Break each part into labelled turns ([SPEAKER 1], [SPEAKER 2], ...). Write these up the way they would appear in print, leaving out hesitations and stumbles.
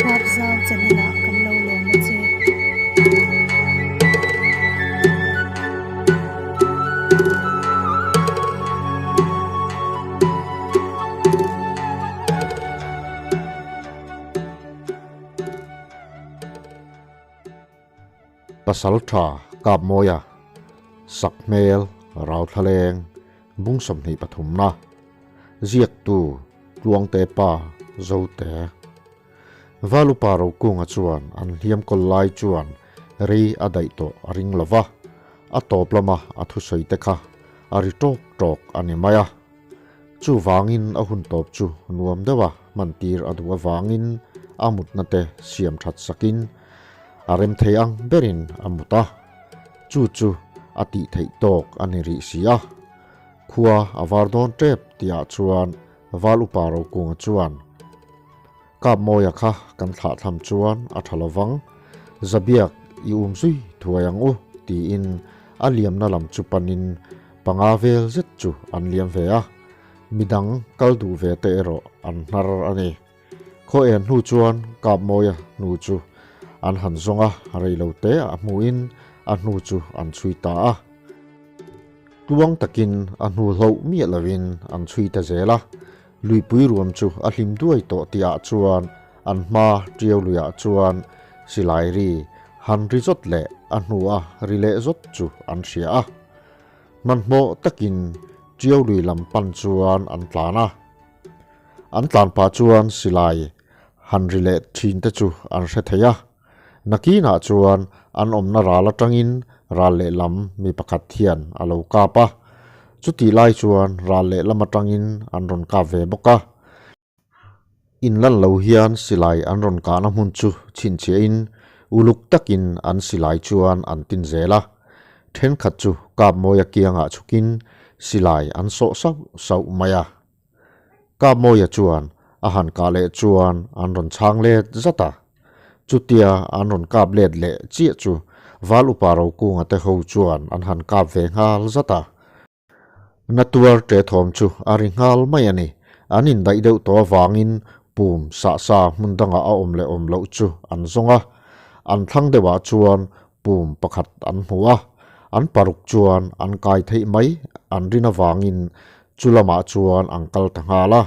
[SPEAKER 1] Huapzau channel ah kan lo lawm a che.
[SPEAKER 2] Pasal tha Kapmawia, Sakhmel, Rauthlaleng, Bung 23 na, Ziaktu, Tluangte pa, Zote. Valupa Rokunga chuan an hliam kawl lai chuan rei a daih tawh a ring lo va, a tawp lama a thusawi te kha a ri tawk tawk a ni mai a. Chuvangin a hun tawp chu nuam deuha hmantir a duh avangin a mutna te siam that sakin a rem thei ang berin a mut a, chu chu a tih theih tawk a ni rih si a. Khua a var dawn tep tihah chuan Val Upa Rokunga chuan, Kapmawia kha kan thlah tham chuan a tha lovang, Zabiak i um zui thuai ang u tiin a liamna lam chu panin panga vel zet chu an liam ve a, midang kal duh ve te erawh an hnar a ni. Khaw en hnu chuan Kapmawia hnu chu an han zawng a, reilo te a hmuhin a hnu chu an chhui ta a. Tluang takin a hnu hloh miah lovin an chhui ta zel a, Luipui ruam chu a hlim duai tawh tihah chuan an hma ṭiau luiah chuan silai ri han ri zawt leh a hnua ri leh zawt chu an hria a. Hmanhmawh takin ṭiau lui lam pan chuan an tlan a. An tlan pah chuan silai han ri leh ṭhin te chu an hre thei a. Nakinah chuan an awmna ral atangin ral lehlam mi pakhat hian a lo kap a, chutih lai chuan ral lehlam atangin an rawn kap ve bawk a. Inlan lo hian silai an rawn kahna hmun chu chhinchhiahin uluk takin an silai chuan an tin zel a, thenkhat chu Kapmawia kiangah chhukin silai an sawh sauh sauh mai a. Kapmawia chuan a han kah leh chuan an rawn chhang let zat a. Chutia an rawn kap let leh chiah chu Val Upa Rokunga te ho chuan an han kap ve nghal zat a. Natuar ṭe thawm chu a ri nghal mai a ni. An indaih deuh tawh avangin pum sah sa hmun dangah a awm leh awm loh chu an zawng a. An thlang deuhah chuan pum pakhat an hmu a, an paruk chuan an kai theih mai an rin avangin Chu lamah chuan an kal ta nghal a.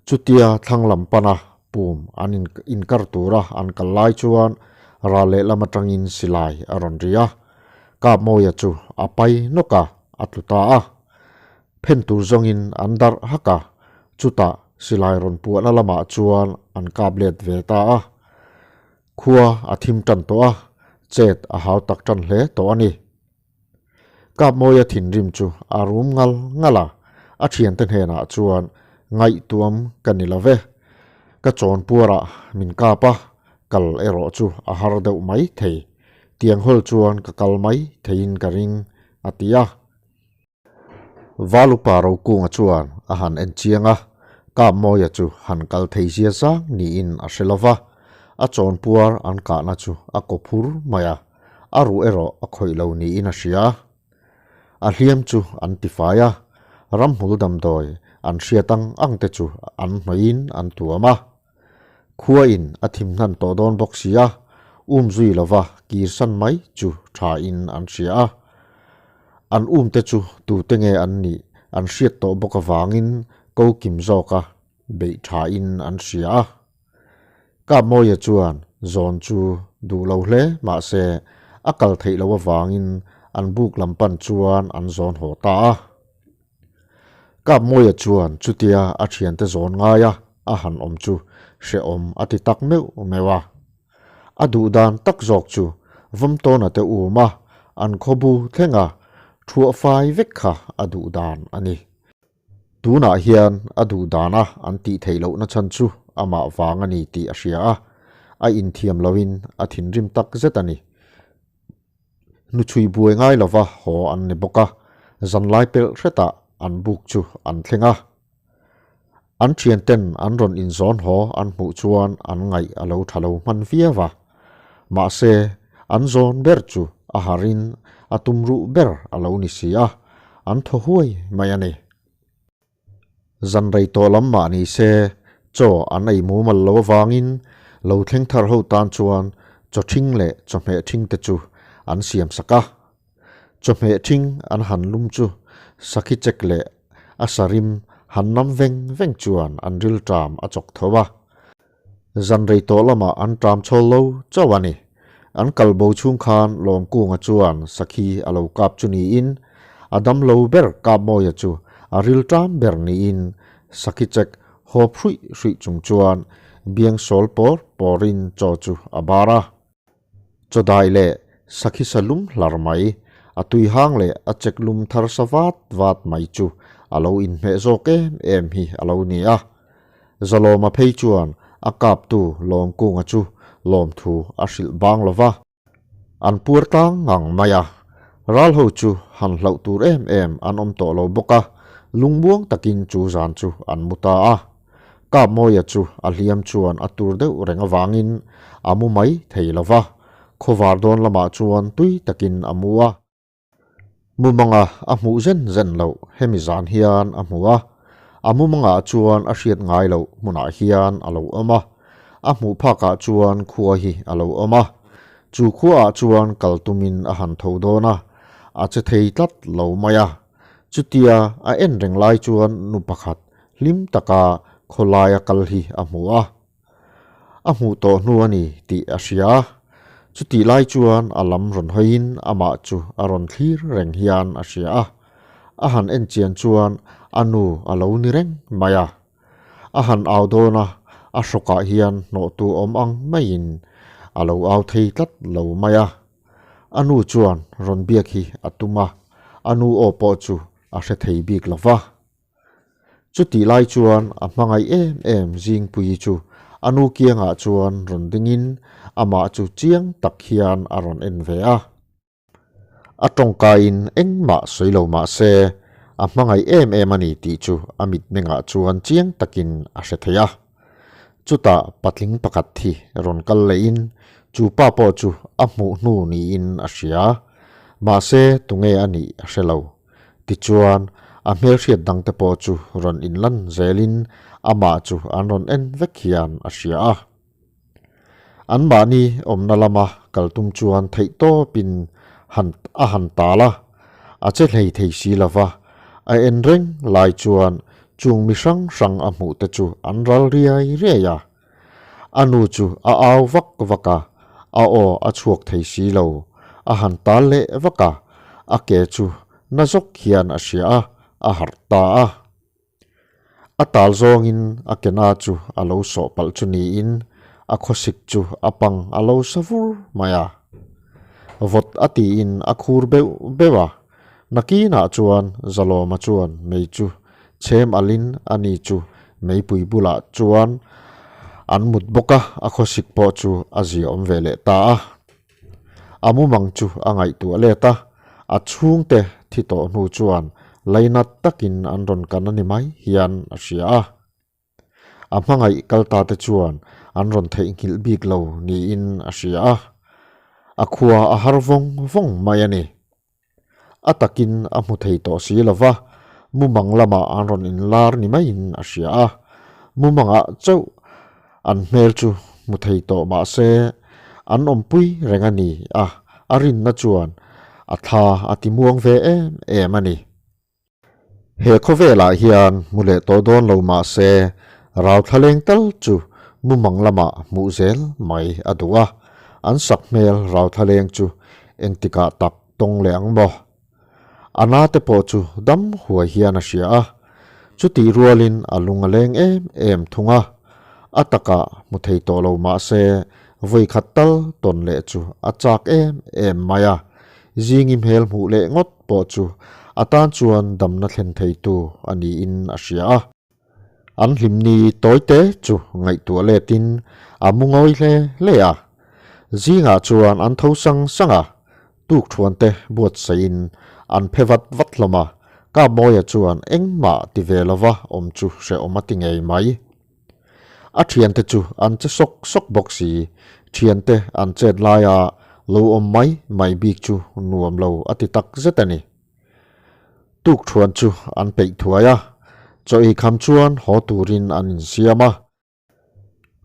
[SPEAKER 2] Chutia thlang lam pana pum an inkar tura an kal lai chuan ral lehlam atangin silai a rawn ri a. Kapmawia chu a pai nawk a, a tlu ta a. Phen tur zawngin an darh hak a, chutah silai rawn puahna lamah chuan an kap let ve ta a. Khua a thim tan tawh a, chet a hau tak tan hle tawh a ni. Kapmawia thinrim chu a rum ngal ngal a, a thiante hnenah chuan ngaihtuam ka ni lo ve. Ka chawnpuarah min kap a, kal erawh chu a har deuh mai thei. Tiang hawl chuan ka kal mai theiin ka ring, a ti a. Valupa Rokunga chuan a han en chiang a, Kapmawia chu han kal thei zia zang niin a hre lo va, a chawnpuar an kahna chu a kaw phur mai a. A ruh erawh a khawih lo niin a hria. A hliam chu an tifai a, ramhmul damdawi an hriat ang ang te chu an hnawih-in an tuam a. Khuain a thim hnan tawh dawn bawk si a, um zui lova kirsan mai chu thain an hria a. An um te chu tute nge an nih an hriat tawh bawk avangin ko kim zawka beih thain an hria a. Kapmawia chuan zawn chu duh lo hle mahse a kal theih loh avangin an buk lam pan chuan an zawn haw ta a. Kapmawia chuan chutia a thiante zawn ngaia a han awm chu hrehawm a ti tak meuh meuh a. A duh dan tak zawk chu Vawmtawna te um a, an khawbu thlenga thuah fai vek kha a duh dan a ni. Tunah hian a duh dana an tih theih lohna chhan chu amah vang a ni tih a hria a, a inthiam loin a thinrim tak zet a ni. Hnuchhui buai ngai lova haw an ni bawk a, zanlai pelh hretah an buk chu an thleng a. An thianten an rawn inzawn haw an hmuh chuan an ngaih a lo tha lo hman viau a, mahse an zawn ber chu a harin a tumruh ber a lo ni si a, an thaw huai mai a ni. Zan rei tawh lam mah ni se, Chaw an ei mumal lo avangin lo thleng thar ho tan chuan chaw ṭhing leh chawhmeh ṭhing te chu an siam sak a. Chawhmeh ṭhing an han lum chu sakhi chek leh a sarim han nam veng veng chuan an rilṭam a chawk tho a. Zan rei tawh lamah an ṭam chhawl lo chauh a ni. An kal bo chhung khan Lawmkunga chuan sakhi a lo kap chu niin, a damlo ber Kapmawia chu a rilṭam ber niin sakhi chek hawp hruih hruih chung chuan biang sawl pawr pawrin chaw chu a bar a. Chaw dai leh sakhi sa lum hlar mai, a tui hang leh a chek lum thar sa vat vat mai chu a lo inhmeh zawk em em hi a lo ni a. Zalawma phei chuan a kaptu Lawmkunga chu lawmthu a hrilh bang lo va. An puar tlang ngang mai a, ral ho chu han hlauh tur em em an awm tawh lo bawk a, lungmuang takin chu zan chu an mu ta a. Kapmawia chu a hliam chuan a tur deuh reng avangin a mu mai thei lo va, khawvar dawn lamah chuan tui takin a mu a. Mumanga a hmuh zen zen loh hemi zan hian a hmu a, a mumangah chuan a hriat ngai loh hmunah hian a lo awm a, a hmuh phakah chuan khua hi a lo awm a, chu khuaah chuan kal tumin a han tho dawn a, a che thei tlat lo mai a. Chutia a en reng lai chuan nu pakhat hlim taka khawlaia kal hi a hmu a. A hmuh tawh hnu a ni tih a hria a, chutih lai chuan a lam rawn hawiin amah chu a rawn thlir reng hian a hria a. A han en chian chuan a nu a lo ni reng mai a. A han au dawn a, a hrawkah hian hnawhtu awm ang maiin a lo au thei tlat lo mai a. A nu chuan rawn biak hi a tum a, a nu aw pawh chu a hre thei bik lo va. Chutih lai chuan a hmangaih em em Zingpuii chu a nu kiangah chuan rawn dingin amah chu chiang tak hian a rawn en ve a. A tawngkaiin engmah sawi lo mah se a hmangaih em em a ni tih chu a mitmengah chuan chiang takin a hre thei a. Chutah patling pakhat hi rawn kal lehin chu pa pawh chu a hmuh hnu niin a hria. Mahse tunge a nih a hre lo. Tichuan, a hmelhriat dangte pawh chu rawn inlan zelin amah chu an rawn en vek hian a hria a. Anmahni awmna lama kal tum chuan theihtawpin han a han tal a, a che hlei thei si lo va, a en reng lai chuan chung mi hrang hrang a hmuh te chu an ral riai riai a. A nu chu a au vak vak a, a aw a chhuak thei si lo, a han tal leh vak a, a ke chu na zawk hian a hria a, a harh ta a. A tal zawngin a ke na chu a lo sawh palh chu niin a khawsik chu a pang a lo sa vur mai a. Vawt a tiin a khur beuh beuh a, nakinah chuan Zalawma chuan mei chu chhem alin a ni chu meipui bulah chuan an mut bawk a, a khawsik pawh chu a ziaawm ve leh ta a. A mumang chu a ngaihtuah let a, a chhungte thi tawh hnu chuan lainat takin an rawn kan a ni mai hian a hria a. A hmangaih kal ta te chuan an rawn theihnghilh bik lo niin a hria a, a khua a har vawng vawng mai a ni. A takin a hmu thei tawh si lo va, mumang lamah an rawn inlar ni maiin a hria a, mumangah chauh an hmel chu hmu thei tawh mah se an awmpui reng a ni a, a rinna chuan a thla a ti muang ve em em a ni. He khawvelah hian hmu leh tawh dawn lo mah se rauthlaleng tal chu mumang lamah hmuh zel mai a duh a, an sak hmel rauthlaleng chu engtikah tak tawng leh ang maw? A na te pawh chu dam huai hian a hria a, chutih rualin a lung a leng em em thung a, a takah hmu thei tawh lo mah se vawi khat tal tawn leh chu a chak em em mai a, zingi hmel hmuh leh ngawt pawh chu a tan chuan damna thlen theitu a niin a hria a. An hlimni tawite chu ngaihtuah letin a mu ngawi hle hle a. Zingah chuan an tho sang sang a, tukthuante buatsaihin an phe vat vat hlawm a, Kapmawia chuan engmah ti ve lova awm chu hrehawm a ti ngei mai. A thiante chu an che sawk sawk bawk si, thiante an chet laia lo awm mai mai bik chu nuam lo a ti tak zet a ni. Tukthuan chu an peih thuai a, chaw ei kham chuan haw turin an insiam a.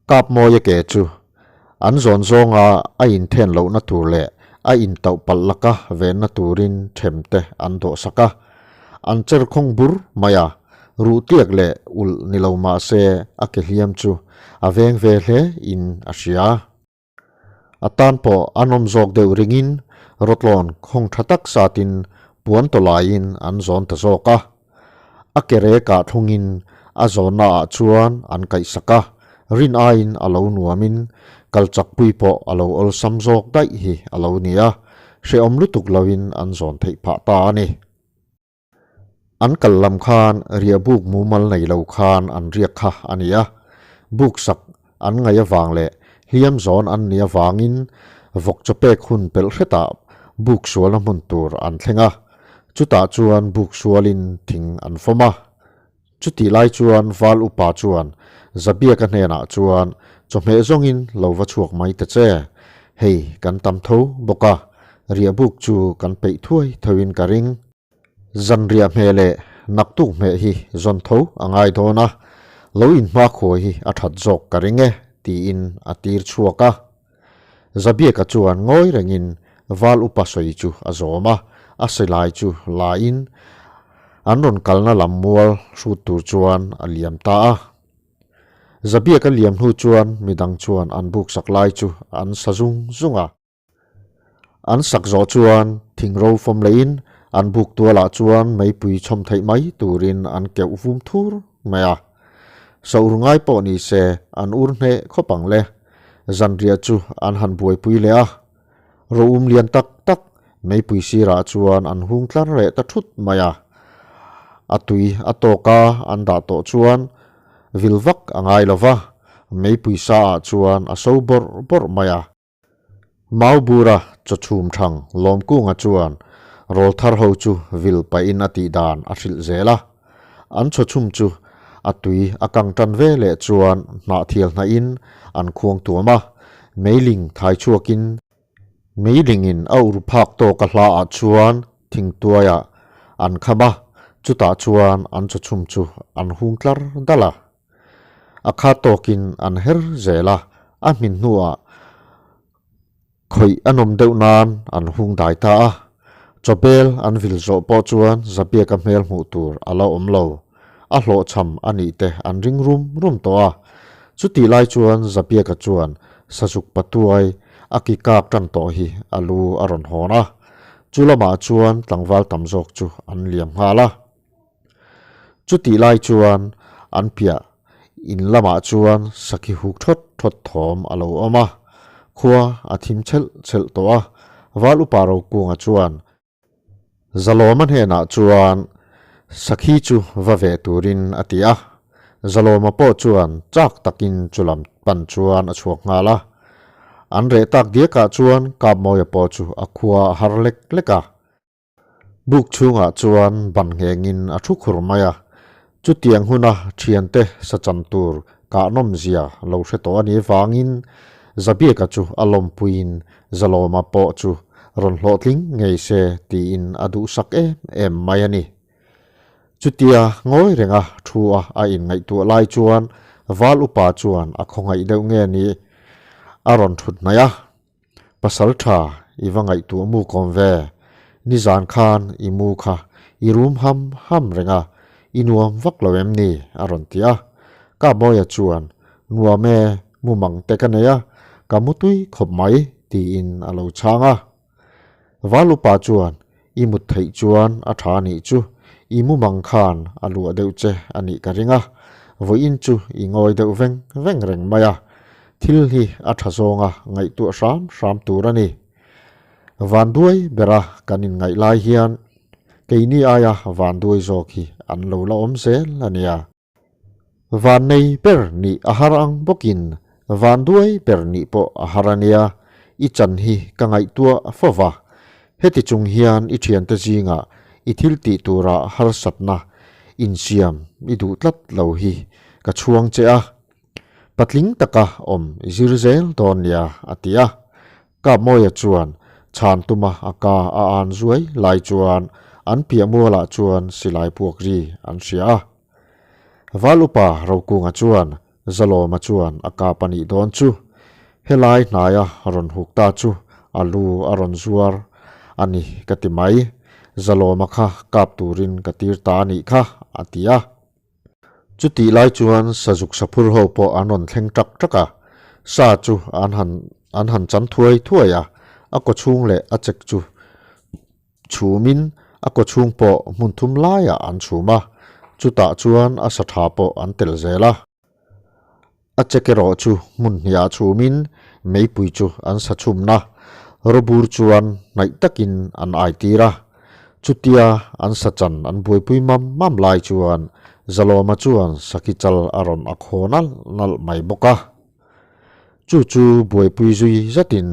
[SPEAKER 2] Kapmawia ke chu an zawn zawnga a inthen lohna tur leh a intauh palh laka venna turin themte an dawhsak a. An cher khawng bur mai a, ruh tiak leh ulh ni lo mah se a ke hliam chu a veng ve hle in a hria. A tan pawh an awm zawk deuh ringin rawtlawn khawng tha tak satin puan tawlaiin an zawn ta zawk a. A ke rekah thlungin a zawnna ah chuan an kaihsak a, rin aiin a lo nuamin kal chakpui pawh a lo awlsam zawk daih hi a lo ni a, hrehawm lutuk loin an zawn theih phah ta a ni. An kal lam khan riah buk mumal nei lo khan an riak kha a ni a, buk sak an ngaih avang leh hliam zawn an nih avangin vawk chaw pek hun pelh hretah buk sualna hmun tur an thleng a, chutah chuan buk sualin thing an fawm a. Chutih lai chuan Val upa chuan Zabiaka hnenah chuan chawhmeh zawngin lo va chhuak mai ta che, hei kan tam tho bawk a, riah buk chu kan peih thuai thoin ka ring. Zan riah hmeh leh naktuk hmeh hi zawn tho a ngai dawn a, lo inhmakhawi hi a that zawk ka ring e, tiin a tir chhuak a. Zabiaka chuan ngawi rengin Val upa sawi chu a zawm a, a silai chu la in an rawn kalna lam mual hrut tur chuan a liam ta a. Zabiaka liam hnu chuan midang chuan an buk sak lai chu an sa zung zung a. An sak zawh chuan thing ro fawm lehin an buk tualah chuan meipui chhawm theih mai turin an keuh vum thur mai a. Sa ur ngai pawh ni se an ur hneh khawp ang le. Zanriah chu an han buaipui leh a. Ro um lian tak tak meipui sirah chuan an hung tlar leh ta thut mai a. A tui a tawk a an dah tawh chuan vil vak a ngai lo va, meipui sa ah chuan a so bawrh bawrh mai a. Maubura chawchhum thang Lawmkunga chuan rawlthar ho chu vil pahin a tih dan a hrilh zel a. An chawchhum chu a tui a kang tan ve leh chuan hnahthial hnahin an khuang tuam a, meiling thai chhuakin meilingin a ur phak tawk a hla ah chuan thingtuaiah an kham a, chutah chuan an chawchhum chu an hung tlar dal a. A kha tawkin an her zel a, a hmin hnuah khawih a nawm deuh nan an hung dai ta a. Chawbel an vil zawh pawh chuan Zabiaka hmel hmuh tur a la awm lo. A hlawhchham a nih te an ring rum rum tawh a. Chutih lai chuan Zabiaka chuan Sazuk patuai a ki kak tan tawh hi a lu a rawn hawn a. Chu lamah chuan tlangval tam zawk chu an liam nghal a. Chutih lai chuan an piah in lamah chuan sakhi huk thawt thawt thawm a lo awm a, khua a thim chhelh chhelh tawh a, Val Upa Rokunga chuan Zalawma hnenah chuan sakhi chu va ve turin a ti a, Zalawma pawh chuan chak takin chulam pan chuan a chhuak nghal a, an reh tak diakah chuan Kapmawia pawh chu a khua a har lek lek a. Buk chhungah chuan ban nghengin a thu khur mai a, chutiang huna thiante sa chan tur kah nawmzia lo hre tawh a nih vangin Zabiaka chu a lawmpuiin Zalawma pawh chu rawn hlawhtling ngei se tiin a duhsak em em mai a ni. Chutia ngawi renga thu a a inngaihtuah lai chuan Val upa chuan a khawngaih deuh nge ni a rawn thut hnaih a. Pasal tha i va ngaihtuah mu kawm ve, nizan khan i mu kha i rum ham ham reng a, i nuam vak lo em ni? a rawn ti a. Kapmawia chuan, Nuam e, mu mang te ka nei a, ka mu tui khawp mai, tiin a lo chhang a. Valupa chuan, I mut theih chuan a tha nih chu, i mu mang khan a luah deuh che a nih ka ring a, vawiin chu i ngawi deuh veng veng reng mai a, thil hi a tha zawnga ngaihtuah hram hram tur a ni. Vanduai bera kan inngaih lai hian keini aia vanduai zawk hi an lo la awm zel a nia. Vannei ber nih a har ang bawkin vanduai ber nih pawh a har a nia, i chan hi ka ngaihtuah fo va. Heti chung hian i thiante zingah i thil tih tura harsatna insiam i duh tlat lo hi ka chhuang che a, patling taka awm i zir zel dawn nia, a ti a. Kapmawia chuan chhan tuma a ka a an zuai lai chuan an piah mualah chuan silai puak ri an hria a. Val upa Rokunga chuan Zalawma chuan a kap a nih dawn chu. Helai hnaia rawn huk ta chu a lu a rawn zuar a ni ka ti mai. Zalawma kha kap turin ka tir ta a nih kha, a ti a. Chutih lai chuan sazuk saphur ho pawh an rawn thleng ṭak ṭak a, sa chu an han an han chan thuai thuai a, a kawchhung leh a chek chu chhumin a kawchhung pawh hmun thum laiah an chhum a, chutah chuan a sa tha pawh an tel zel a. A chek erawh chu hmun hniah chhumin meipui chu an sa chhumna rawbur chuan hnaih takin an aitir a. Chutia an sa chan an buaipui mam mam lai chuan Zalawma chuan sakhi chal a rawn a khaw nalh nalh mai bawk a. Chu chu buaipui zui zatin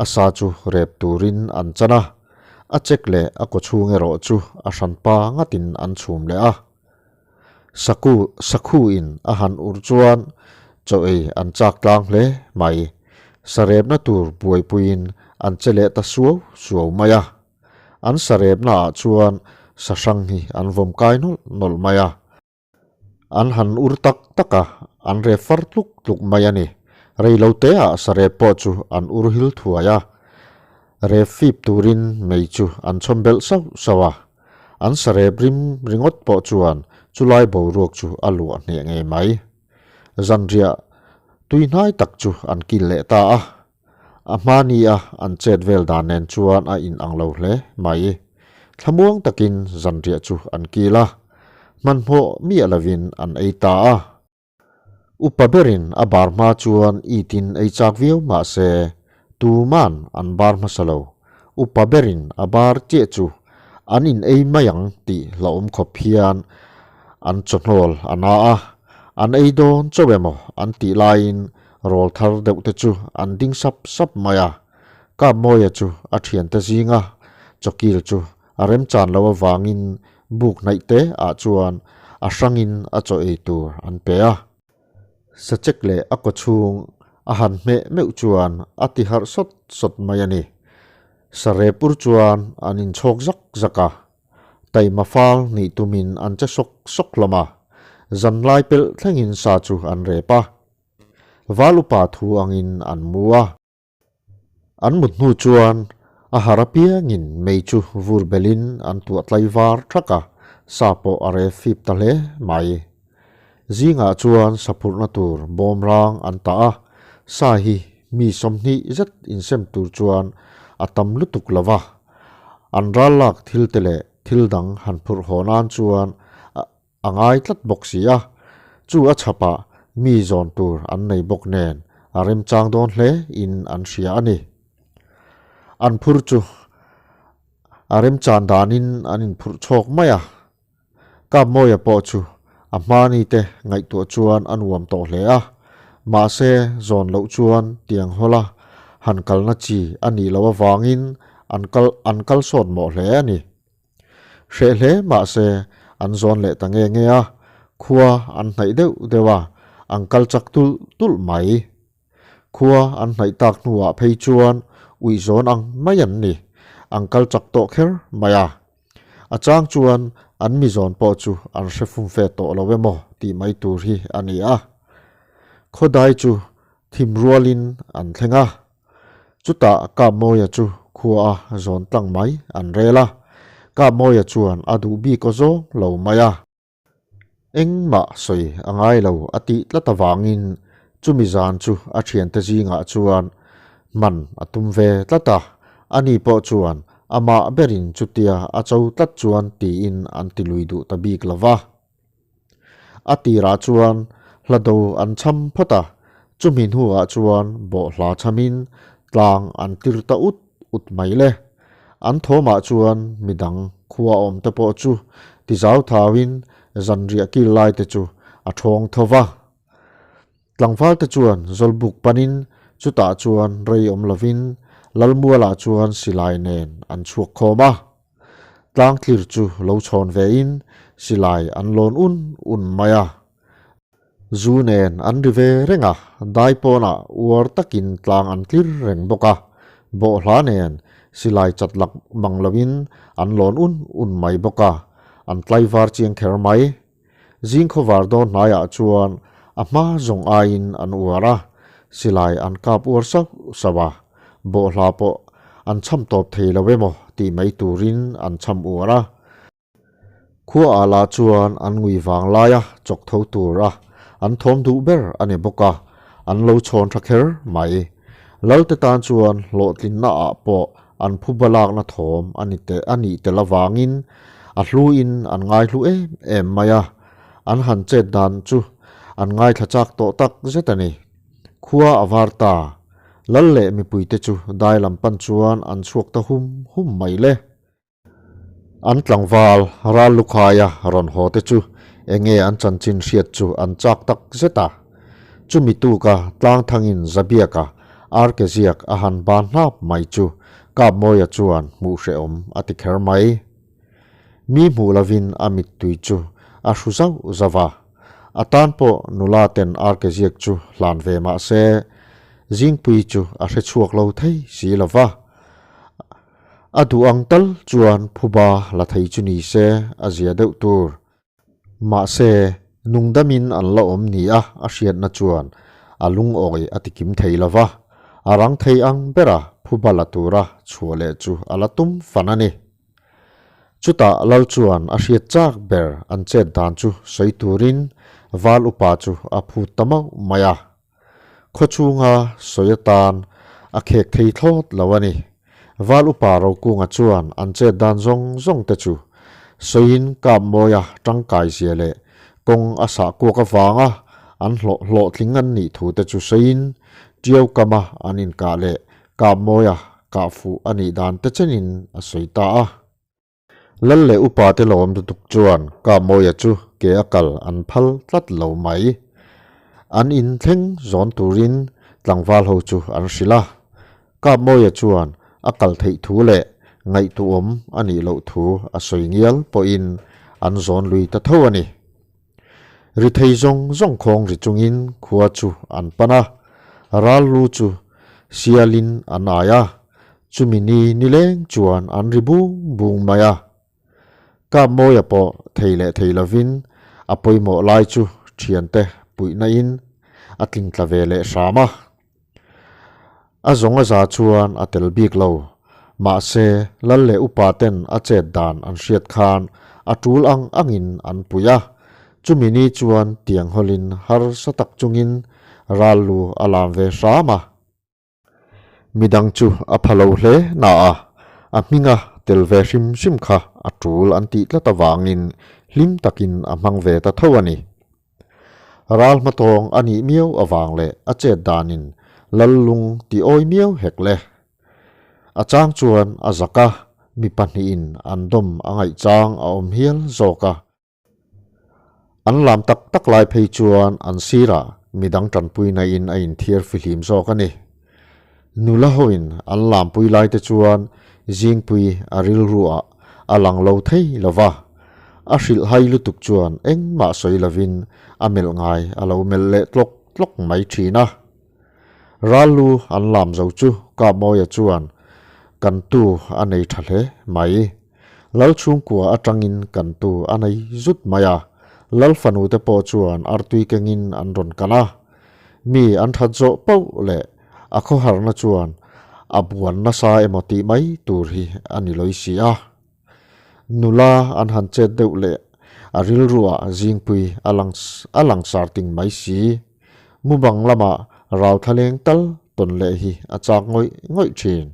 [SPEAKER 2] a sa chu rep turin an chan a, a chek leh a kawchhung erawh chu a hranpa ngatin an chhum leh a. Saku Sakhu in a han ur chuan chaw ei an chak tlang hle mai. Sarepna tur buaipuiin an che leh ta suau suau mai a. An sarepna ah chuan sa hrang hi an vawm kai nawlh nawlh mai a. An han ur tak tak a, an rep far tluk tluk mai a ni. Rei lo te ah sarep pawh chu an ur hil thuai a. Rep fip turin mei chu an chhawm belh sauh sauh a. An sarep rim ringawt pawh chuan chulai boruak chu a luah hneh ngei mai. Zanriah tui hnai tak chu an kil leh ta a. A hma nia an chet vel dan nen chuan a in ang lo hle mai. Thlamuang takin zanriah chu an kil a, hmanhmawh miah lovin an ei ta a. Upa berin a bar hma chuan itin ei chak viau mah se, tuman an bar hmasa lo. Upa berin a bar chiah chu an in ei mai ang tih hlauhawm khawp hian an chawhnawl a na a, an ei dawn chauh emaw an tih laiin rawl thar deuh te chu an ding sap sap mai a. Kapmawia chu a thiante zinga chawkil chu A remchan loh avangin buk hnaih te ah chuan a hrangin a chaw ei tur an pe a. Sachek leh a kawchhung a han hmeh meuh chuan a ti harh sawt sawt mai a ni. Sarepur chuan an inchhawk zak zak a, taima fal nih tumin an che sawk sawk hlawm a, zanlai pelh thlengin sa chu an rep a. Val upa thu angin an mu a. An mut hnu chuan a har apiangin mei chu vur belin an tuah tlai var thak a, sa pawh a rel fip ta hle mai. Zingah chuan sa phurhna tur bawm rang an tah a, sa hi mi 20 zet insem tur chuan a tam lutuk lo va, an ral lak thil te leh thil dang han phurh haw nan chuan a ngai tlat bawk si a, chu a chhapah mi zawn tur an nei bawk nen a remchang dawn hle in an hria a ni. An phur chu a remchan danin an inphurh chhawk mai a, Kapmawia pawh chu a hmani te ngaihtuah chuan a nuam tawh hle a, mahse zawn loh chuan tiang hawla han kalna chi a nih loh avangin an kal an kal sawt mawh hle a ni. Hreh hle mahse an zawn leh ta nge nge a, khua an hnaih deuh deuh a, an kal chak tulh tulh mai. Khua an hnaih tak hnuah phei chuan uih zawn ang mai an ni, an kal chak tawh kher mai a. A chang chuan an mi zawn pawh chu an hre fum fe tawh lo emaw tih mai tur hi a ni a. Khawdai chu thim rualin an thleng a. Chutah Kapmawia chu khua a zawn tlang mai an rel a, Kapmawia chuan a duh bik aw zawng lo mai a. Engmah sawi a ngai lo a tih tlat avangin chumi zan chu a thiante zingah chuan hman a tum ve tlat a, ani pawh chuan amah berin chutia a cho tlat chuan tiin an ti lui duh ta bik lo va. A tirah chuan hla do an cham phawt a, chumi hnuah chuan bawhhla chamin tlang an tir ta ut ut mai le. An thawmah chuan midang khua awm te pawh chu ti zau thauin zanriah kil lai te chu a thawng tho va. Tlangval te chuan Zawlbuk panin chutah chuan rei awm lovin Lalmualah chuan silai nen an chhuak khawm a. Tlangtlir chu lo chhawn vein silai an lawn un un mai a. Zu nen an ri ve reng a, dai pawnah uar takin tlang an tlir reng bawk a. Bawhhla nen silai chat lak mang loin an lawn un un mai bawk a, an tlaivar chiang kher mai. Zing khawvar dawn hnaiah chuan A hma zawng aiin an uar a, silai an kap uar sauh sauh a, bawhhla pawh an cham tawp thei lo emaw tih mai turin an cham uar a. Khua ah lah chuan an ngui vang laia chawk tho tur a an thawm duh ber a ni bawk a, an lo chhawn tha kher mai. Lalte tan chuan hlawhtlinna ah pawh an phuba lakna thawm a ni te a nih tel avangin a hluin an ngaihlu em em mai a, an han chet dan chu an ngaithla chak tawh tak zet a ni. Khua a var ta, Lal leh mipuite chu dai lam pan chuan an chhuak ta hum hum mai le. An tlangval ral lukhaia rawn haw te chu enge an chanchin hriat chu an chak tak zet a. Chumi tuka tlangthangin Zabiaka arke ziak a han ban hnap mai chu Kapmawia chuan hmuh hrehawm a ti kher mai. Mi hmuh lovin a mittui chu a hru zauh zauh a. A tan pawh nula ten arke ziak chu hlan ve mah se Zingpui chu a hre chhuak lo thei si lo va. A duh ang tal chuan phuba la thei chu ni se a zia deuh tur. Mahse, nungdamin an la awm ni a a hriatna chuan a lungawi a ti kim thei lo va, a rang thei ang bera phuba la tura chhuah leh chu a la tum fan a ni. Chutah Lal chuan a hriat chak ber an chet dan chu sawi turin Val upa chu a phut ta mauh mai a. Khawchhunga sawi atan a khek thei thlawt lo a ni. Val upa Rokunga chuan an chet dan zawng zawng te chu sawiin kap mawia tangkai zia leh kawng a sah kuak avanga an hlawh hlawhtling an nih thu te chu sawiin Tiau kama an inkah leh kap mawia kah fuh a nih dan te chenin a sawi ta a. Lal leh upa te lo awm lutuk chuan Kapmawia chu ke a kal an phal tlat lo mai. An in thleng zawn turin tlangval ho chu an hrilh a. Kapmawia chuan a kal theih thu leh ngaihtuahawm a nih loh thu a sawi ngial pawhin an zawn lui ta tho a ni. Ri thei zawng zawng khawng ri chungin khua chu an pan a, ral lu chu sialin an ai a, chumi ni nileng chuan an ri bung bung mai a. Kapmawia pawh thei leh thei lovin a pawimawh lai chu thiante puihna in a tling tla ve leh hram a. A zawng a za chuan a tel bik lo. Mahse, lal leh upa ten a chet dan an hriat khan a tul ang angin an pui a. Chumi ni chuan tiang hawlin harsa tak chungin ral lu a lam ve hram a. Midang chu a pha lo hle na a, a hminga tel ve hrim hrim kha a tul an tih tlat avangin hlim takin a hmang ve ta tho a ni. Ral hmatawng a nih miau avang leh a chet danin lal lung ti awi miau hek le. A chang chuan a zak a, mi pahnihin an dawm a ngaih chang a awm hial zawk a. An lam tak tak lai phei chuan an sirah midang tanpuina in a inthiar fihlim zawk a ni. Nula hoin an lampui lai te chuan Zingpui a rilru ah a lang lo thei lo va, a hrilh hai lutuk chuan engmah sawi lovin a melh ngai a lo melh leh tlawk tlawk mai thin a. Ral lu an lam zo chu Kapmawia chuan kan tu a nei tha hle mai. Lal chhungkua atangin kan tu a nei zut mai a, Lal fanu te pawh chuan artui kengin an rawn kan a. Mi an that zawh pauh leh a khawharna chuan a buan nasa emaw tih mai tur hi a ni lawi si a. Nula an han chet deuh leh a rilruah zingpui a lang a langsar ting mai si. Mumang lamah rauthlaleng tal tawn leh hi a chak ngawih ngawih thin.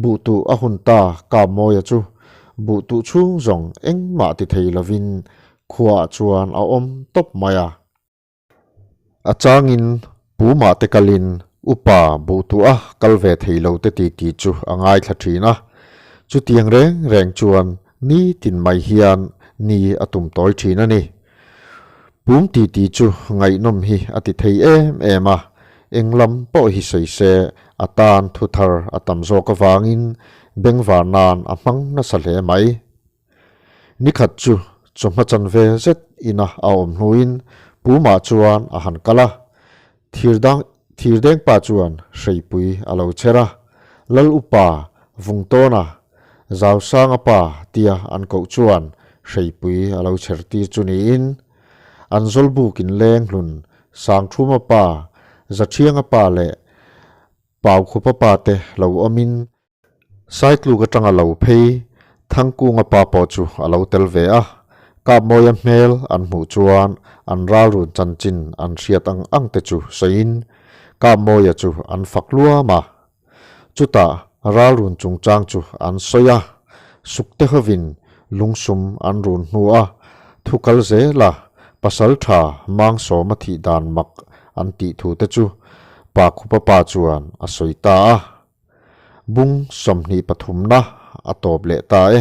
[SPEAKER 2] Buhtuh a hun ta Kapmawia chu buhtuh chhung zawng engmah ti thei lovin khuaah chuan a awm tawp mai a. A changin Pumah te kalin upa buhtuah kal ve thei lo te titi chu a ngaithla thin a, chutiang reng reng chuan nitin mai hian ni a tum tawi thin a ni. Pum titi chu ngaihnawm hi a ti thei em em a, eng lam pawh hi sawi se a tan thu thar a tam zawk avangin bengvar nan a hmang nasa hle mai. Nikhat chu chawhma chanve zet ina a awm hnuin Pumah chuan a han kal a, thirdang thirdeng pa chuan hreipui a lo chher a, Lal upa Vungtawna Zausanga pa tia an koh chuan hreipui a lo chher tir chu niin an zawlbukin leng hlun. Sangthuma pa, Zathianga pa leh Paukhupa pa te lo awmin Saitluk atanga lo phei Thangkunga pa pawh chu a lo tel ve a, Kapmawia hmel an hmuh chuan an ralrun chanchin an hriat ang ang te chu sawiin Kapmawia chu an fak luam a. Chutah ralrun chungchang chu an sawi a, sukte hovin lungsum an run hnu a, thu kal zela pasaltha Mangsawma thih dan mak an tih thu te chu Pa Khupa pa chuan a sawi ta a. Bung 23 na a tawp leh ta e.